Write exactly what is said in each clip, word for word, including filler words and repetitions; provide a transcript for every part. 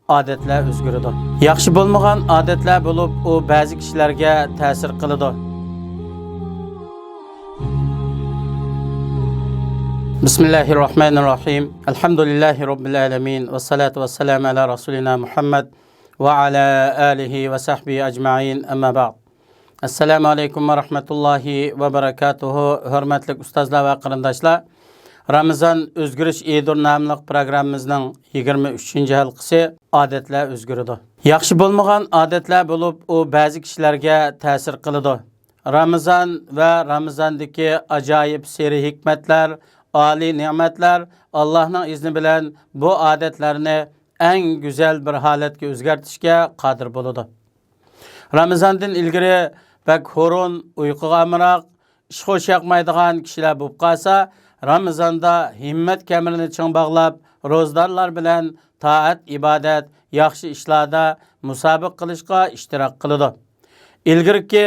ئادەتلەر ئۆزگىرىدۇ. ياخشى بولمىغان ئادەتلەر بولۇپ، ئۇ بەزى كىشىلەرگە تەسىر قىلىدۇ. بىسمىللاھىررەھمانىررەھىم. ئەلھەمدۇلىللاھى رەببىل ئالەمىن. ۋەسسالاتۇ ۋەسسالامۇ ئالا رەسۇلىنا مۇھەممەد ۋە ئالا ئالىھى ۋە سەھبىھى ئەجمەئىن. ئەمما بەئد. ئەسسالامۇ ئەلەيكۇم ۋە رەھمەتۇللاھى ۋە بەرەكاتۇھۇ. ھۆرمەتلىك ئۇستازلار ۋە قېرىنداشلار، رامىزان ئۆزگىرىش ئېيىدۇر ناملىق پروگراممىمىزنىڭ يىگىرمە ئۈچىنچى ھەلقىسى، ئادەتلەر ئۆزگىرىدۇ. ياخشى بولمىغان ئادەتلەر بولۇپ، ئۇ بەزى كىشىلەرگە تەسىر قىلىدۇ. رامىزان ۋە رامىزاندىكى ئاجايىپ سىرى ھېكمەتلەر، ئالىي نېمەتلەر ئاللاھنىڭ ئىزنى بىلەن بۇ ئادەتلەرنى ئەڭ گۈزەل بىر ھالەتكە ئۆزگەرتىشكە قادىر بولىدۇ. رامىزاندىن ئىلگىرى بەك ھۇرۇن، ئۇيقۇغا ئامراق، ئىش خۇش ياقمايدىغان كىشىلەر بولۇپ قالسا، رامىزاندا ھىممەت كەمىرىنى چىڭ باغلاپ، روزىدارلار بىلەن تائەت-ئىبادەت، ياخشى ئىشلاردا مۇسابىقە قىلىشقا ئىشتىراك قىلىدۇ. ئىلگىرىكى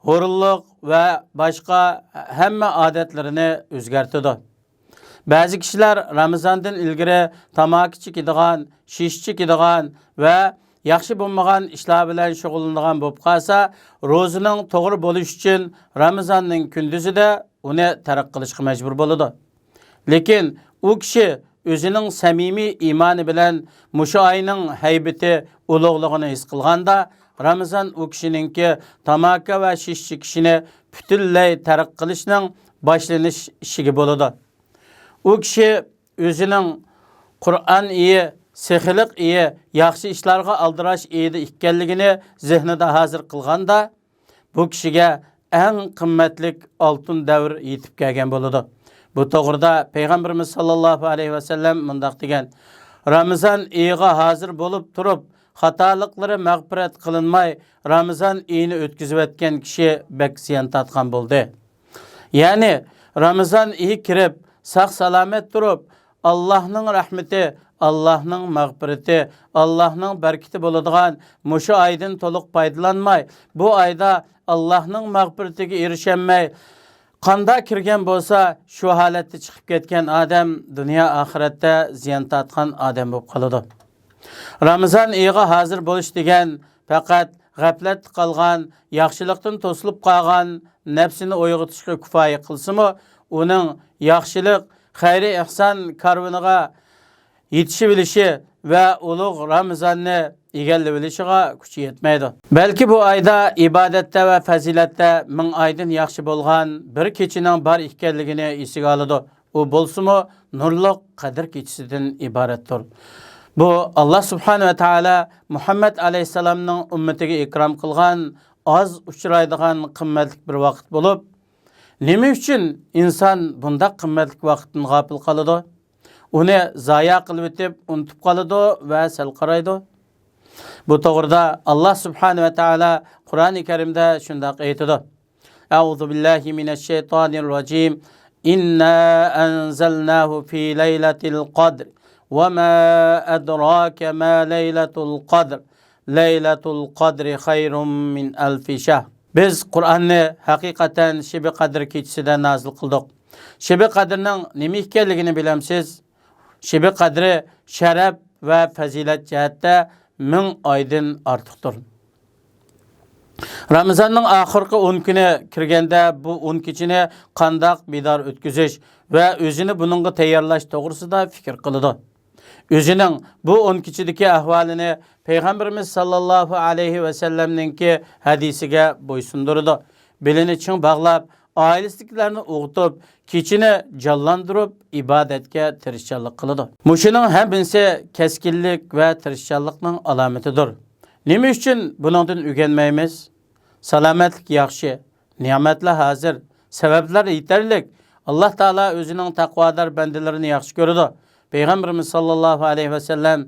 ھۇرۇنلۇق ۋە باشقا ھەممە ئادەتلىرىنى ئۆزگەرتىدۇ. بەزى كىشىلەر رامىزاندىن ئىلگىرى تاماكا چېكىدىغان، شىشە چېكىدىغان ۋە ياخشى بولمىغان ئىشلار بىلەن شۇغۇللىنىدىغان بولۇپ قالسا، روزىنىڭ توغرا بولۇشى ئۈچۈن رامىزاننىڭ كۈندۈزىدە ئۇنى تەرك قىلىشقا مەجبۇر بولىدۇ. لېكىن ئۇ كىشى ئۆزىنىڭ سەمىمىي ئىمانى بىلەن مۇشۇ ئاينىڭ ھەيۋىتى، ئۇلۇغلۇقىنى ھېس قىلغاندا، رامىزان ئۇ كىشىنىڭكى تاماكا ۋە شىشە چېكىشىنى پۈتۈنلەي تەرك قىلىشنىڭ باشلىنىش ئىشىكى بولىدۇ. ئۇ كىشى ئۆزىنىڭ قۇرئان ئېيى، سېخىيلىق ئېيى، ياخشى ئىشلارغا ئالدىراش ئېيىدا ئىكەنلىكىنى زېھنىدا ھازىر قىلغاندا، بۇ كىشىگە ئەڭ قىممەتلىك ئالتۇن دەۋر يېتىپ كەلگەن بولىدۇ. بۇ توغرىدا پەيغەمبىرىمىز ساللاللاھۇ ئەلەيھى ۋەسەللەم مۇنداق دېگەن: «رامىزان ئېيىغا ھازىر بولۇپ تۇرۇپ، خاتالىقلىرى مەغپىرەت قىلىنماي، رامىزان ئېيىنى ئۆتكۈزۈۋەتكەن كىشى بەك زىيان تارتقان بولدى.» يەنى رامىزان ئېيى كىرىپ، ساق-سالامەت تۇرۇپ، ئاللاھنىڭ رەھمىتى، ئاللاھنىڭ مەغپىرىتى، ئاللاھنىڭ بەرىكىتى بولىدىغان مۇشۇ ئايدىن تولۇق پايدىلانماي، بۇ ئايدا ئاللاھنىڭ مەغپىرىتىگە ئېرىشەلمەي، قاندا كىرگەن بولسا، شۇ ھالەتتە چىقىپ كەتكەن ئادەم دۇنيا ئاخىرەتتە زىيان تارتقان ئادەم بولۇپ قالىدۇ. رامىزان ئېيىغا ھازىر بولۇش دېگەن پەقەت غەپلەتتە قالغان، ياخشىلىقتىن توسۇلۇپ قالغان نەپسىنى ئويغىتىشقا كۇپايە قىلسىمۇ، ئۇنىڭ ياخشىلىق، خەير-ئېھسان كارۋىنىغا يېتىشىۋېلىشى ۋە ئۇلۇغ رامىزاننى ئىگىلىۋېلىشىغا كۈچى يەتمەيدۇ. بەلكى بۇ ئايدا ئىبادەتتە ۋە پەزىلەتتە مىڭ ئايدىن ياخشى بولغان بىر كېچىنىڭ بار ئىكەنلىكىنى ئېسىگە ئالىدۇ. ئۇ بولسىمۇ نۇرلۇق قەدىر كېچىسىدىن ئىبارەتتۇر. بۇ، ئاللا سۇبھانە ۋە تائالا مۇھەممەد ئەلەيھىسسالامنىڭ ئۈممىتىگە ئىكرام قىلغان ئاز ئۇچرايدىغان قىممەتلىك بىر ۋاقىت بولۇپ، نېمە ئۈچۈن ئىنسان بۇنداق قىممەتلىك ۋاقىتتىن غاپىل قالىدۇ؟ ئۇنى زايە قىلىۋېتىپ ئۇنتۇپ قالىدۇ ۋە سەل قارايدۇ. بۇ توغرىدا ئاللا سۇبھانە ۋە تائالا قۇرئانى كەرىمدە شۇنداق ئېيتىدۇ: أعوذ بالله من الشيطان الرجيم. إنا أنزلناه في ليلة القدر. وما أدراك ما ليلة القدر. ليلة القدر خير من ألف شهر. بىز قۇرئاننى ھەقىقەتەن شېبى قەدىر كېچىسىدە نازىل قىلدۇق. شېبى قەدىرنىڭ نېمە ئىكەنلىكىنى بىلەمسىز؟ شېبى قەدرى شەرەپ ۋە پەزىلەت جەھەتتە مىڭ ئايدىن ئارتۇقتۇر. رامىزاننىڭ ئاخىرقى ئون كۈنى كىرگەندە، بۇ ئون كېچىنى قانداق بىدار ئۆتكۈزۈش ۋە ئۆزىنى بۇنىڭغا تەييارلاش توغرىسىدا پىكىر قىلىدۇ. ئۆزىنىڭ بۇ ئون كېچىدىكى ئەھۋالىنى پەيغەمبىرىمىز ساللاللاھۇ ئەلەيھى ۋەسەللەمنىڭكى ھەدىسىگە بويسۇندۇرىدۇ. بېلىنى چىڭ باغلاپ، ئائىلىسىدىكىلەرنى ئويغىتىپ، كېچىنى جانلاندۇرۇپ، ئىبادەتكە تىرىشچانلىق قىلىدۇ. مۇشۇنىڭ ھەممىسى كەسكىنلىك ۋە تىرىشچانلىقنىڭ ئالامىتىدۇر. نېمە ئۈچۈن بۇنىڭدىن ئۆگەنمەيمىز؟ سالامەتلىك ياخشى، نېمەتلەر ھازىر، سەۋەبلەر يېتەرلىك. ئاللا تائالا ئۆزىنىڭ تەقۋادار بەندىلىرىنى ياخشى كۆرىدۇ. پەيغەمبىرىمىز ساللاللاھۇ ئەلەيھى ۋەسەللەم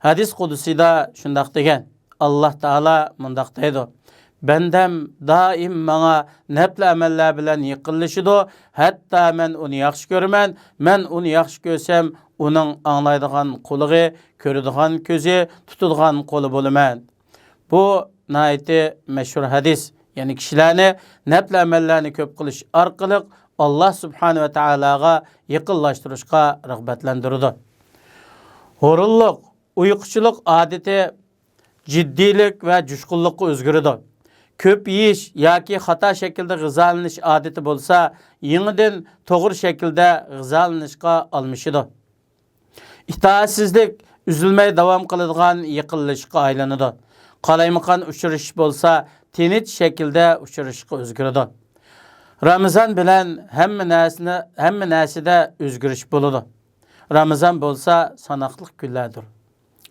ھەدىس قۇدسىدا شۇنداق دېگەن. ئاللا تائالا مۇنداق دەيدۇ: «بەندەم دائىم ماڭا نەپلى ئەمەللەر بىلەن يېقىنلىشىدۇ، ھەتتا مەن ئۇنى ياخشى كۆرىمەن، مەن ئۇنى ياخشى كۆرسەم، ئۇنىڭ ئاڭلايدىغان قۇلىقى، كۆرىدىغان كۆزى، تۇتىدىغان قولى بولىمەن.» بۇ ناھايىتى مەشھۇر ھەدىس. يەنى كىشىلەرنى نەپلى ئەمەللەرنى كۆپ قىلىش ئارقىلىق ئاللا سۇبھانە ۋە تائالاغا يېقىنلاشتۇرۇشقا رىغبەتلەندۈرىدۇ. ھۇرۇنلۇق، ئۇيقۇچىلىق ئادىتى جىددىيلىك ۋە جۇشقۇنلۇققا ئۆزگىرىدۇ. كۆپ يېيىش ياكى خاتا شەكىلدە غىزالىنىش ئادىتى بولسا، يېڭىدىن توغرا شەكىلدە غىزالىنىشقا ئالمىشىدۇ. ئىتائەتسىزلىك ئۈزۈلمەي داۋام قىلىدىغان يېقىنلىشىشقا ئايلىنىدۇ. قالايمىقان ئۇچرىشىش بولسا، تىنچ شەكىلدە ئۇچرىشىشقا ئۆزگىرىدۇ. رامىزان بىلەن ھەممە نەرسىنى، ھەممە نەرسىدە ئۆزگىرىش بولىدۇ. رامىزان بولسا ساناقلىق كۈنلەردۇر.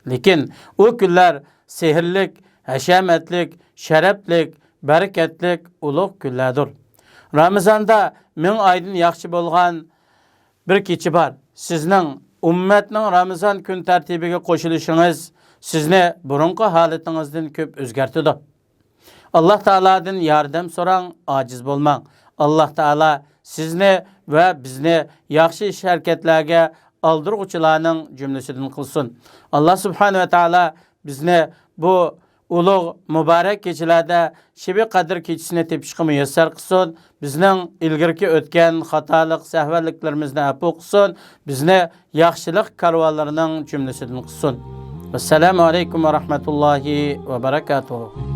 لېكىن ئۇ كۈنلەر سېھىرلىك، ھەشەمەتلىك، شەرەپلىك، بەرىكەتلىك، ئۇلۇغ كۈنلەردۇر. رامىزاندا مىڭ ئايدىن ياخشى بولغان بىر كېچە بار. سىزنىڭ ئۈممەتنىڭ رامىزان كۈن تەرتىپىگە قوشۇلۇشىڭىز سىزنى بۇرۇنقى ھالىتىڭىزدىن كۆپ ئۆزگەرتىدۇ. ئاللا تائالادىن ياردەم سوراڭ، ئاجىز بولماڭ. ئاللا تائالا سىزنى ۋە بىزنى ياخشى ئىش-ھەرىكەتلەرگە ئالدىرغۇچىلارنىڭ جۈملىسىدىن قىلسۇن. ئاللا سۇبھانەھۇ ۋە تائالا بىزنى بۇ ئۇلۇغ مۇبارەك كېچىلەردە شېبى قەدىر كېچىسىنى تېپىشقا مۇيەسسەر قىلسۇن. بىزنىڭ ئىلگىرىكى ئۆتكەن خاتالىق، سەھۋەنلىكلىرىمىزنى ئەپۇ قىلسۇن. بىزنى ياخشىلىق كارۋانلىرىنىڭ جۈملىسىدىن قىلسۇن. ۋەسسالامۇ ئەلەيكۇم ۋە رەھمەتۇللاھى ۋە بەرەكاتۇھۇ.